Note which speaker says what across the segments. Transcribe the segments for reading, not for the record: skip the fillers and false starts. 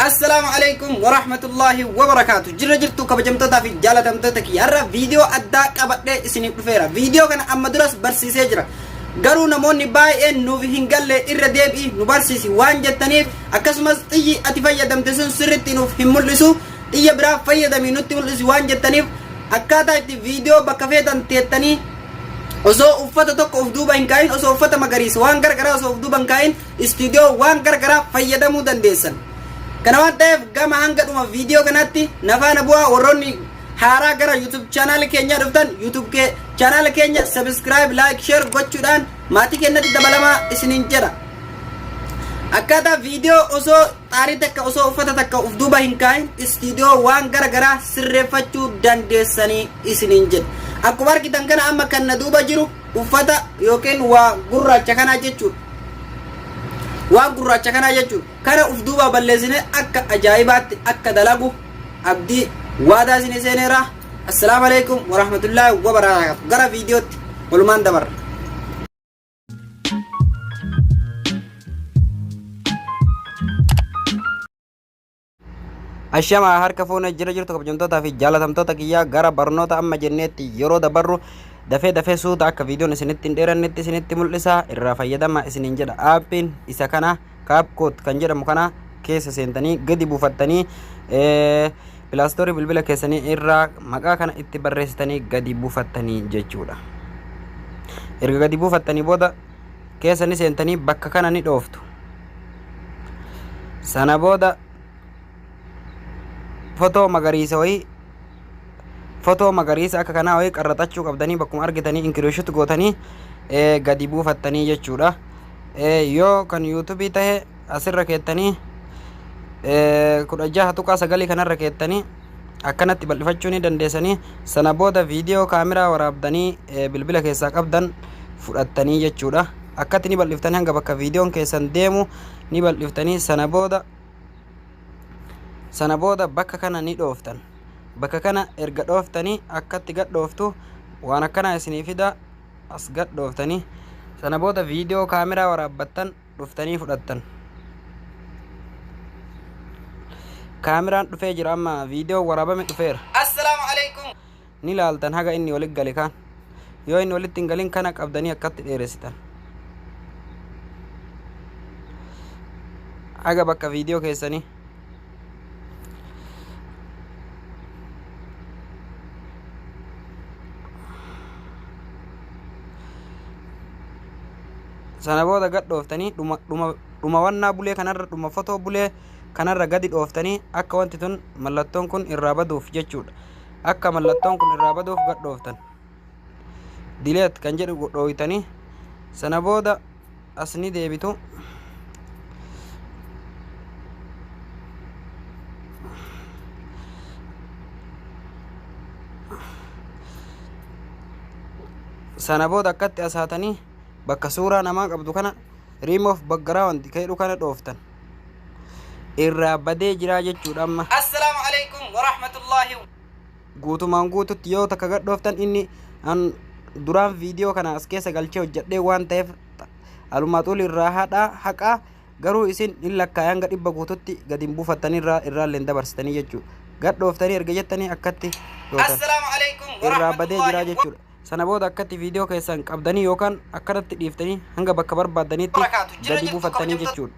Speaker 1: Assalaamu alaikum warahmatullaahi wabarakaatu. Jirra jirtu kabajamtootaa fi jaalatamtoota kiyya. Har'a viidiyoo addaa qabadhee isiniif dhufeera. Viidiyoo kana amma duras barsiisee jira. Garuu namoonni baay'een nuuf hin galle, irra deebi'i nu barsiisi waan jettaniif, akkasumas xiyyi ati fayyadamte sun sirriitti nuuf hin mul'isu, xiyya biraa fayyadamii nutti mul'isi waan jettaniif, akkaataa itti viidiyoo bakka feetan teettanii osoo uffata tokko of duuba hin kaa'in, osoo uffata magariisa waan garagaraa osoo of duuba hin kaa'in, istiidiyoo waan garagaraa fayyadamuu dandeessan. Kana waan ta'eef gama hanga dhuma viidiyoo kanaatti na faana bu'aa. Warroonni haaraa gara YouTube chaanaala keenyaa dhuftan, YouTube kee chaanaala keenya subscribe, like, share gochuudhaan maatii keenyatti dabalamaa isiniin jedha. Akkaataa viidiyoo osoo xaarii takka, osoo uffata takka of duuba hin kaa'in istiidiyoo waan garagaraa sirreeffachuu dandeessanii isiniin jedha. Akkuma argitan kana amma kan na duuba jiru uffata yookiin waa gurraacha kanaa jechuudha. Waan gurraacha kanaa jechuudha. Kana uf duubaa balleessine akka ajaa'ibaatti akka dalagu abdii waadaa isinii seeneera. Assalaamu alaikum warahmatullaahi wabarakaatu. Gara viidiyootti walumaan dabarra. Ashama, harka fuuna, jira jirtu kabajamtootaa fi jaalatamtoota kiyyaa? Gara barnoota amma jenneetti yeroo dabarru, dafee dafee suuta akka viidiyoon isinitti hin dheerannetti isinitti mul'isa, irraa fayyadama isiniin jedha. Aappiin isa kana, CapCut kan jedhamu kana keessa seentanii gadi buufattanii, Play Store bilbila keessanii irraa maqaa kana itti barreessitanii gadi buufattanii jechuudha. Erga gadi buufattanii booda keessa ni seentanii bakka kana ni dhooftu. Sana booda fotoo magariisa wayii, fotoo magariisa akka kanaa wayii qarraxachuu qabdanii, bakkuma argitanii inkiriishutti gootanii gadi buufattanii jechuudha. Yoo kan yuutuubii tahe asirra keettanii 16.9 kanarra keettanii akkanatti bal'ifachuu ni dandeessanii. Sana booda viidiyoo kaameraa waraabdanii bilbila keessaa qabdan fudhattanii jechuudha. Akkatti ni bal'iftanii hanga bakka viidiyoon keessan deemu ni bal'iftanii. Sana booda bakka kana ni dhooftan. Bakka kana erga dhooftanii akkatti gad dhooftu, waan akkanaa isinii fida. As gad dhooftanii sana booda viidiyoo kaameraa waraabbattan dhuftanii fudhattan. Kaameraan dhufee jira, amma viidiyoo waraabame dhufeera.
Speaker 2: Assalaamu alaikum.
Speaker 1: Ni laaltan haga inni walitti gale kaan. Yoo inni walitti hin galin kana qabdanii akkatti dheeressitan haga bakka viidiyoo keessanii. Sana booda gad dhooftanii dhuma wannaa bulee kanarra, dhuma fotoo bulee kanarra gadi dhooftanii, akka wanti tun mallattoon kun irraa baduuf jechuudha. Akka mallattoon kun irraa baduuf gad dhooftan. Delete kan jedhu dhooytanii sana booda as ni deebitu. Sana booda akkatti as haatanii bakka suuraa namaa qabdu kana remove background jedhu kana dhooftan. Irraa badee jiraa jechuudha amma.
Speaker 2: Assalaamu alaikum warahmatullaahi.
Speaker 1: Guutumaan guututti yoo takka gad dhooftan, inni an duraan viidiyoo kana as keessa galchee hojjedhee waan ta'eef alumaa xuli irraa haadhaa haqaa. Garuu isin hin lakkaa'e, hanga 100 guututti gadi hin buufattanii irraa illee dabarsitanii jechuudha. Gad dhooftanii erga jettanii akkatti gootan.
Speaker 2: Assalaamu alaikum
Speaker 1: Irraa badee jiraa
Speaker 2: warahmatullaahi
Speaker 1: jechuudha. Sana booda akkatti viidiyoo keessan qabdanii yookaan akkanatti dhiiftanii hanga bakka barbaaddanitti
Speaker 2: Barakaatu. Jira
Speaker 1: gadi
Speaker 2: jirtu
Speaker 1: buufattanii
Speaker 2: kabajamtoota.
Speaker 1: jechuudha.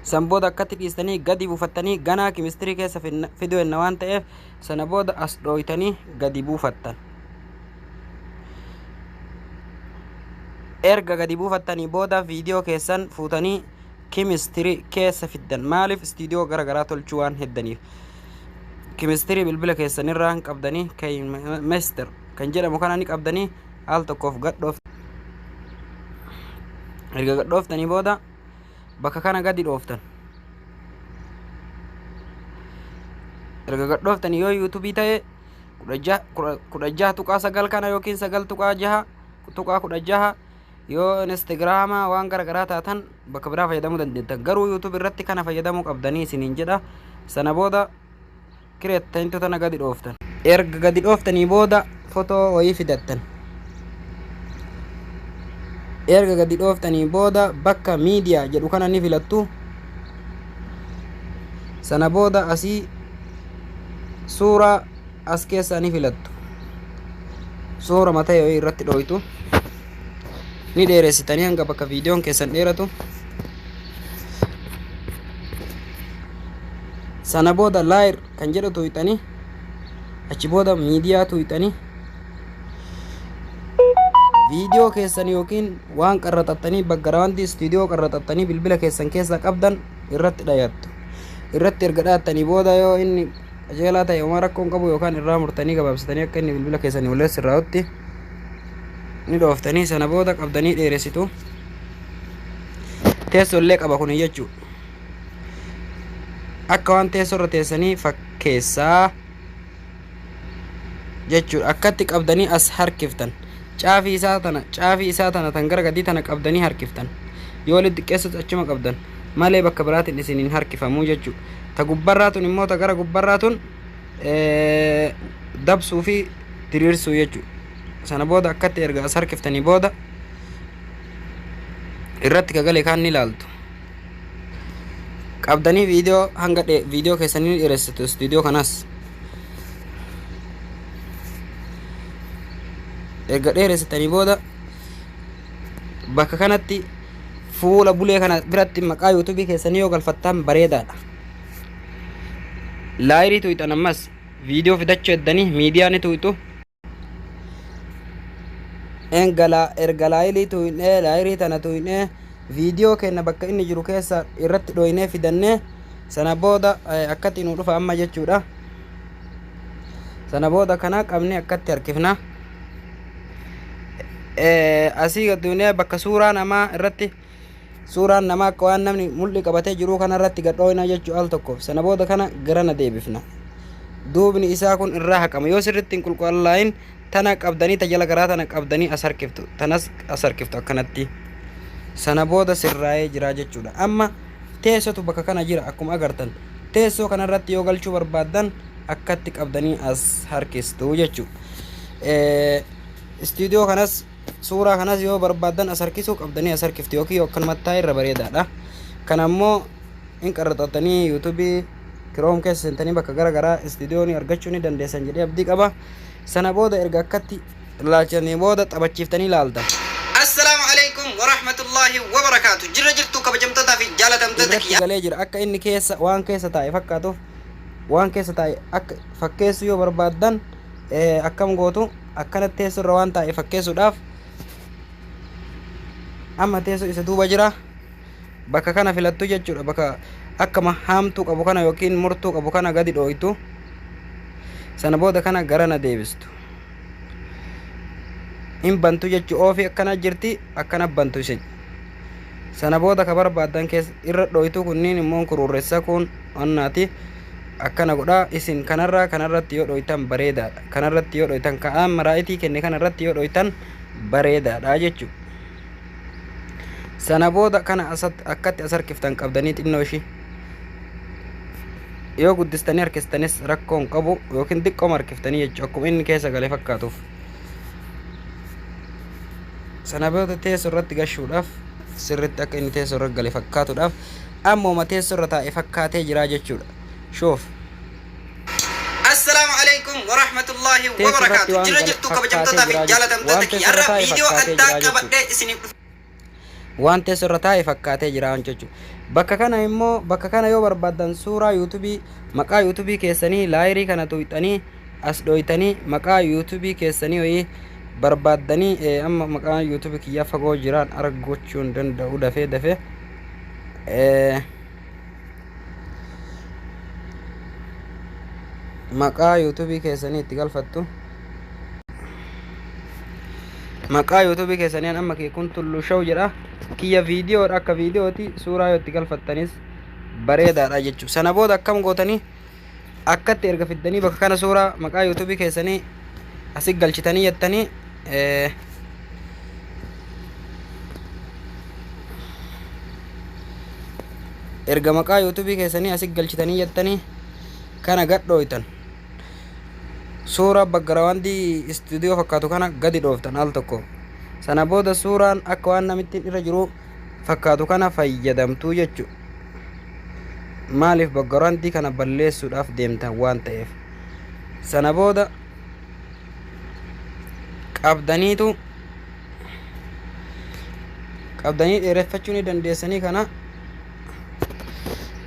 Speaker 1: San booda akkatti dhiistanii gadi buufattanii, ganaa kimistirii keessa fiduu enna waan ta'eef, sana booda as dhooytanii gadi buufattan. Erga gadi buufattanii booda viidiyoo keessan fuutanii kimistirii keessa fiddan. Maaliif? Istiidiyoo gara garaa tolchuu waan heddaniif. Kimistirii bilbila keessanirraa hin qabdanii, KineMaster kan jedhamu kana ni qabdanii, al tokkoof gadhoof. Erga gadhooftanii booda bakka kana gadi dhooftan. Erga gadhooftanii, yoo yuutuubii ta'e 16.9 kana yookiin 9.6.16, yoo instagiraama waan gara garaa taatan bakka biraa fayyadamuu dandeettan, garuu YouTube irratti kana fayyadamuu qabdanii isiniin jedha. Sana booda kireettanitu tana gadi dhooftan. Erga gadi dhooftanii booda fotoo wayii fidattan. Erga gadi dhooftanii booda bakka miidiyaa jedhu kana ni filattu. Sana booda asii suuraa as keessaa ni filattu. Suura mataa yoo irratti dhooytu ni dheeressitanii hanga bakka viidiyoon keessan dheeratu. Sana booda layer kan jedhu tuqxanii, achi booda miidiyaa tuqxanii, viidiyoo keessan yookiin waan qarraxattanii background istuudiyoo qarraxattanii bilbila keessan keessaa qabdan irratti dhayattu. Irratti erga dhayattanii booda, yoo inni qajeelaa ta'e homaa rakkoon qabu, yookaan irraa murtanii gabaabsitanii akka inni bilbila keessanii waliin sirraa'utti ni dhooftanii. Sana booda qabdanii dheeressitu. Teessoo illee qaba kun jechuudha. Akka waan teessoo irra teessanii fakkeessaa jechuudha. Akkatti qabdanii as harkiftan. Caafii isaa tana, caafii isaa tana tan gara gadii tana qabdanii harkiftan. Yoo walitti xiqqeessus achuma qabdan malee bakka biraatiin isiniin harkifamuu jechuudha. Ta gubbarraa tun immoo, ta gara gubbarraa tun dabsuu fi diriirsuu jechuudha. Sana booda akkatti erga as harkiftanii booda irratti kagalee kaan ni ilaaltu. Qabdanii viidiyoo hanga viidiyoo keessanii ni dheeressitu istuudiyoo kanas. Erga dheeressitanii booda bakka kanatti fuula bulee kana biratti maqaa yuutuubii keessanii yoo galfattan bareedaadha. Layerii tuqxan, ammas viidiyoo fidachuu eddanii miidiyaa ni tuqxu. Engala erga layerii tuqnee, layerii tana tuqnee, viidiyoo keenya bakka inni jiru keessa irratti dhoynee fidannee, sana booda akkatti nu dhufa amma jechuudha. Sana booda kana qabnee akkatti harkifna. Asii gad tuqnee bakka suuraa namaa irratti, suuraan namaa akka waan namni mul'i qabatee jiru kana irratti gad dhooyna jechuu al tokkoof. Sana booda kana garana deebifna. Duubni isaa kun irraa haqama. Yoo sirriitti hin qulqullaa'in tana qabdanii, ta jala garaa tana qabdanii as harkiftu. Tanas as harkiftu akkanatti. Sana booda sirraa'ee jira jechuudha. Amma teessotu bakka kana jira akkuma agartan. Teessoo kanarratti yoo galchuu barbaaddan akkatti qabdanii as harkistu jechuudha. Istuudiyoo kanas, suuraa kanas yoo barbaaddan as harkisuu qabdanii as harkiftu yookiin yoo akkanumatti taa'e irra bareedaadha. Kana immoo hin qarraxattanii yuutuubii Chrome keessa seentanii bakka gara garaa istuudiyoo ni argachuu ni dandeessan jedhee abdii qaba. Sana booda erga akkatti ilaalchanii booda taphachiiftanii ilaaltan.
Speaker 2: Assalaamu alaikum warahmatullahi wabarakaatu. Jirra jirtu kabajamtootaa fi jaalatamtoota
Speaker 1: Irratti
Speaker 2: kiyya.
Speaker 1: galee jira. Akka inni keessa waan keessa taa'e fakkaatuuf, waan keessa taa'e akka fakkeessuu yoo barbaaddan akkam gootu? Akkanatti teessoo irra waan taa'e fakkeessuudhaaf, amma teessoo isa duuba jira, bakka kana filattu jechuudha. Bakka akkama haamtuu qabu kana yookiin murtuu qabu kana gadi dhooytu. Sana booda kana garana deebistu, hin bantu jechuu. Oofii akkana jirti, akkana bantu isin. Sana booda ka barbaaddan keessa irra dhooytu. Kunniin immoo kururreessa, kun onnaati. Akkana godhaa isin. Kanarraa kanarratti yoo dhooytan bareedaadha. Kanarratti yoo dhooytan, ka'aan maraa'itii kenne kanarratti yoo dhooytan bareedaadha jechuudha. Sana booda kana asatti akkatti as harkiftan qabdanii. Xinnoo ishii yoo guddistanii harkistanis rakkoo hin qabu, yookiin xiqqooma harkiftanii jechuudha, akkuma inni keessa galee fakkaatuuf. Sana booda teessoo irratti gashuudhaaf, sirritti akka inni teessoo irra gale fakkaatuudhaaf, ammuma teessoo irra taa'e fakkaatee jira jechuudha. Shoof.
Speaker 2: Assalaamu alaikum warahmatullahi
Speaker 1: Teessoo irratti
Speaker 2: wabarakaatu.
Speaker 1: waan
Speaker 2: Jirra
Speaker 1: gale
Speaker 2: jirtu
Speaker 1: fakkaatee
Speaker 2: kabajamtootaa fi
Speaker 1: jira jechuudha.
Speaker 2: jaalatamtoota
Speaker 1: Waan
Speaker 2: kiyya.
Speaker 1: teessoo irra
Speaker 2: Har'a
Speaker 1: taa'e
Speaker 2: viidiyoo
Speaker 1: fakkaatee
Speaker 2: addaa
Speaker 1: jira jechuudha.
Speaker 2: qabadhee isiniif dhufe.
Speaker 1: Waan teessoo irra taa'e fakkaatee jira jechuudha. Bakka kana immoo, bakka kana yoo barbaaddan suuraa yuutuubii, maqaa yuutuubii keessanii layerii kana tuqxanii as dhooytanii maqaa yuutuubii keessanii wayii barbaaddanii. Amma maqaan yuutuubii kiyyaa fagoo jiraan argachuu hin danda'u dafee dafee. Maqaa yuutuubii keessanii itti galfattu. Maqaa yuutuubii keessanii amma kun Tulluu Show jedha. Kiyya viidiyoodha, akka viidiyooti. Suuraa yoo itti galfattanis bareedaadha jechuudha. Sana booda akkam gootanii? Akkatti erga fiddanii bakka kana suuraa maqaa yuutuubii keessanii asi galchitanii jettanii, erga maqaa yuutuubii keessanii asi galchitanii jettanii kana gad dhooytan. Suuraa backgroundii istuudiyoo fakkaatu kana gadi dhooftan al tokko. Sana booda suuraan akka waan namittiin irra jiru fakkaatu kana fayyadamtuu jechuudha. Maaliif background kana balleessuudhaaf deemtan waan ta'eef. Sana booda qabdaniitu qabdanii dheereffachuu ni dandeessanii. Kana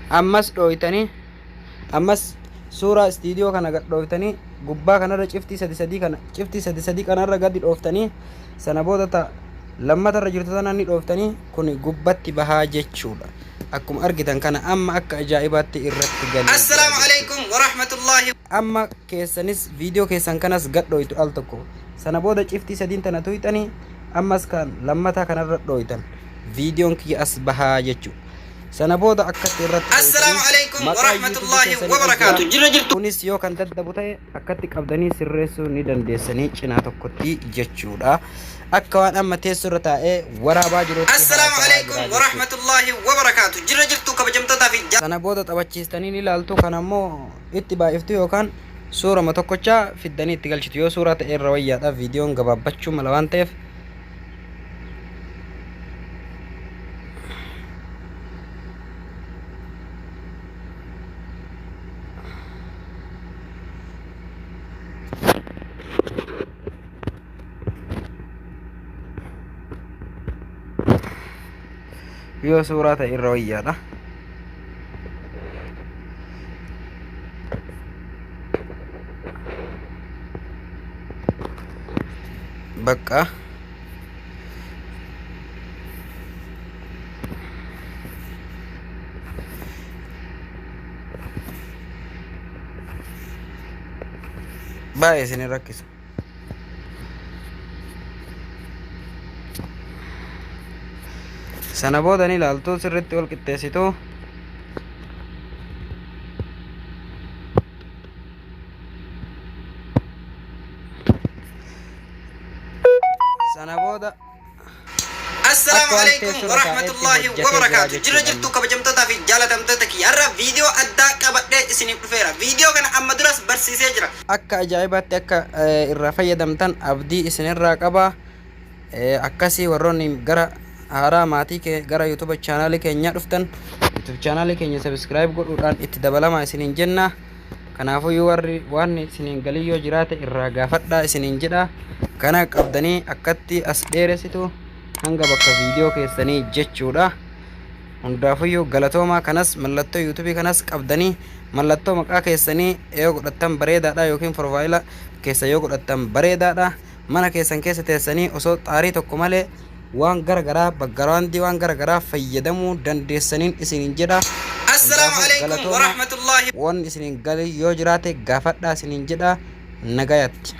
Speaker 1: ammas dhooytanii, ammas suuraa istiidiyoo kana gad dhooftanii, gubbaa kanarra ciftii sadi sadii kana, ciftii sadi sadii kanarra gadi dhooftanii, sana booda ta lammatarra jirtu tana ni dhooftanii, kun gubbatti bahaa jechuudha. Akkuma argitan kana amma akka ajaa'ibaatti irratti galee jira
Speaker 2: Assalaamu
Speaker 1: jechuudha.
Speaker 2: alaikum warahmatullahi.
Speaker 1: Amma keessanis viidiyoo keessan kanas gad dhooytu al tokko. Sana booda ciftii sadiin tana tuyxanii, ammas kan lammataa kanarra dhooytan, viidiyoon kiyya as bahaa jechuudha. Sana booda akkatti irratti
Speaker 2: Assalaamu
Speaker 1: dhooytanii
Speaker 2: alaikum
Speaker 1: maqaa yuutuubii
Speaker 2: warahmatullahi
Speaker 1: keessanii as
Speaker 2: wabarakaatu.
Speaker 1: jira.
Speaker 2: Jirra jirtu.
Speaker 1: Kunis yoo kan dadhabu ta'e akkatti qabdanii sirreessuu ni dandeessanii cinaa tokkotti jechuudha. Akka waan amma teessoo irra taa'ee waraabaa jirutti
Speaker 2: Assalaamu
Speaker 1: haasawaa
Speaker 2: alaikum
Speaker 1: jira jechuudha.
Speaker 2: warahmatullahi wabarakaatu. Jirra jirtu kabajamtootaa fi
Speaker 1: Sana booda taphachiistanii ni ilaaltu. Kana immoo itti baay'iftu yookaan suurama tokkochaa fiddanii itti galchitu. Yoo suuraa ta'e irra wayyaadha, viidiyoon gabaabbachuu mala waan ta'eef. Yoo suuraa ta'e irra wayyaadha. Bakka baay'ee isin hin rakkisu. Sana booda ni ilaaltu, sirriitti wal qixxeessitu. Sana booda
Speaker 2: Assalaamu
Speaker 1: akka waan
Speaker 2: alaikum
Speaker 1: teessoo irra taa'eetti
Speaker 2: warahmatullahi
Speaker 1: hojjetee jira
Speaker 2: wabarakaatu. Jirra
Speaker 1: jechuudha.
Speaker 2: jirtu kabajamtootaa fi jaalatamtoota kiyya. Har'a viidiyoo addaa qabadhee isiniif dhufeera. Viidiyoo kana amma duras barsiisee jira.
Speaker 1: Akka ajaa'ibaatti akka irraa fayyadamtan abdii isinirraa qaba. Akkasii warroonni gara haaraa maatii kee gara YouTube chaanaalii keenyaa dhuftan, YouTube chaanaalii keenya subscribe godhuudhaan itti dabalamaa isiniin jenna. Kanaafuu warri waan isiniin galii yoo jiraate irraa gaafadhaa isiniin jedha. Kana qabdanii akkatti as dheeressitu hanga bakka viidiyoo keessanii jechuudha. Hundaafuyyuu galatoomaa. Kanas mallattoo yuutuubii kanas qabdanii mallattoo maqaa keessanii yoo godhattan bareedaadha, yookiin profaayila keessa yoo godhattan bareedaadha. Mana keessan keessa teessanii osoo xaarii tokko malee waan gara garaa, background waan gara garaa fayyadamuu dandeessaniin isiniin jedha.
Speaker 2: Assalaamu
Speaker 1: Hundaafuu
Speaker 2: alaikum
Speaker 1: galatoomaa.
Speaker 2: warahmatullahi.
Speaker 1: Waan isiniin galii yoo jiraate gaafadhaa isiniin jedha. Nagayatti.